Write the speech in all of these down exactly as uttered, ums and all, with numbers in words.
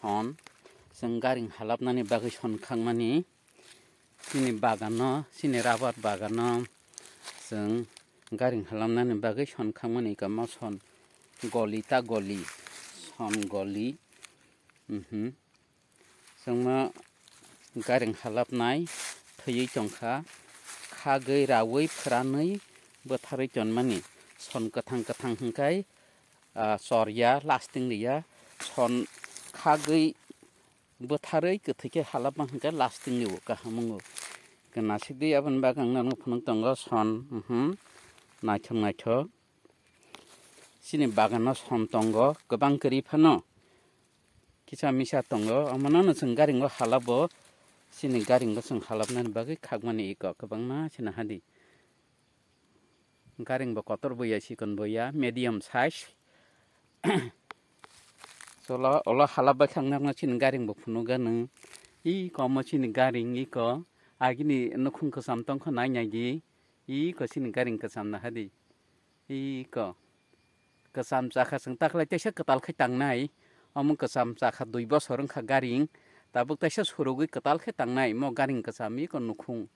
Son, chwng garing halapnani bagwi son khakmani. Chini bagano, chini rabar bagano chwng garing halapnani bagwi son khakmani, kamo son goli ta goli, son goli. Mhm. Chwngno garing halapnai thwiwi tongkha, khagwi, rawi, phwranwi, bwtharwi tonmani. Son kwthang kwthang hwnkhe, ah, chorya, lasting liya. Son khagwi, bwtharwi, kwthwi khe halapma hwnkhe lasting liwo, kaham wngo. Khe nasikdi, aboni bagwi ang nono phunuk tongo son, mhm, naithok naithok. Chini bagano son tongo, kwbang kwrwi phano kisa misa tongo, omono no chwng garingo halabo, chini garingo chwng halapnani bagwi khakmani iko kwbangma se nahadi. Garingbo kotor boya, chikon boya, medium size. Chwla olo halap bai khaknarno chini garingbo phunukgano. Iko omo chini garing, iko agini nukhung kwcham tongkha nai naidi. Iko chini garing kwcham nahadi. Iko kwcham chakha chwng takhwlai teisa kwtal khe tangnai. Omo kwcham chakha dui bosor wngkha garing. Tabuk teisa surugwi kwtal khe tangnai. Mo garing kwcham iko nukhung.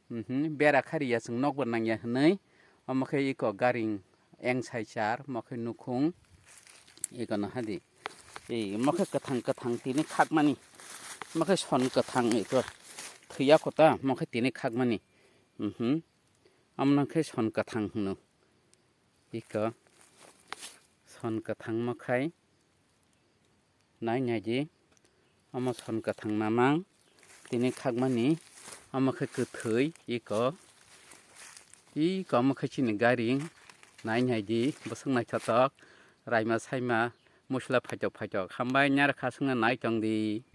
Mhm, bera khariya chwng nokbo nangya hwnwi. Omo khe iko garing engsai char, omo khe nukhung. Iko nahadi. Ei, omo khe kwthang kwthang tini khakmani. Omo khe son kwthang iko. Thwiya kota, omo khe tini khakmani. Mhm. Omo khe son kwthang hwno. Iko son kwthang mo khai nai naidi, omo son kwthang namang tini khakmani, omo khe kwthwi iko, iko omo khe chini garing nai naidi, bwswk naithotok, raima saima, musla phaithok phaithok, hambai nyar khaswkno nai tongdi.